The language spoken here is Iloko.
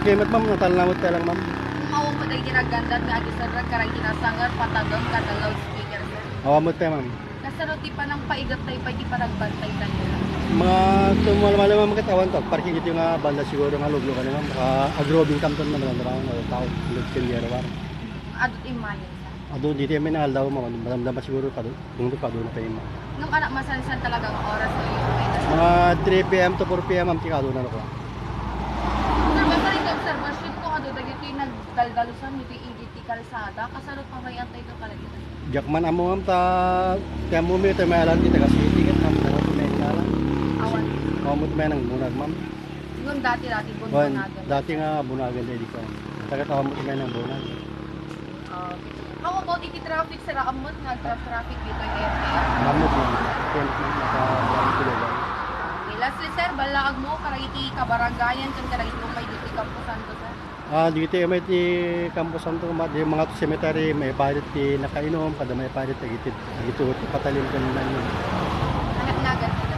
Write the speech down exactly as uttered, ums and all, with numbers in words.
Okay, met, ma'am, natalna met lang, ma'am. Mao met dagiti naggandat nga agisarag kadagiti nasanger, patagem, kada loudspeaker, sir. Awan met, ma'am. Kasano ti panangpaigattayo pay ti panagbantay tayo? Mga tumalmalay, ma'am, ket awan to. Parking iti nga banda siguro nga luglugan, ma'am. Ah, agrobing kanton na, ma'am, nga tao. Lugsin, Yerwar. Adut imayen, sir. Adu, diti amin nga aldaw, ma'am. Madamdama siguro kadu. Kung ito, kaduna pa yun, ma'am. Nung anak, masansan talaga ang oras na yun? Mga three p m to four p m, ma'am, ti kaduna na ko. Sir, basta rin observation ko, adu, dagiti nagdaldalusan, iti, iti kalsada, kasano pa may antay ito kalagita? Diak man ammo, ma'am, ta, ti ammo mi, tayo may alam, ti taga city, ket, ma'am, ano, ti may alam. Awan. Awan mo ti may nang bunag, ma'am. Nung dati, dati, Wan, bunagan. Dati nga bunagan, dahil ko. Taga tawag mo ti may nang bunag. Ah, how about iti traffic, sir? Ammot nga agtra-traffic dito yung area? Ammot, ma'am. Kaya naka-, naka-, Okay, lastly, sir, balaag mo, kadagiti kabarangayan, ken kadagiti umay dito Campo Santo, sir? Ah, dito may ti Campo Santo, ma-, di mga cemetery, may parit ti nakainom, kada may parit ti, ti, ti, ti patalim ken ano. Anak nagan, sir.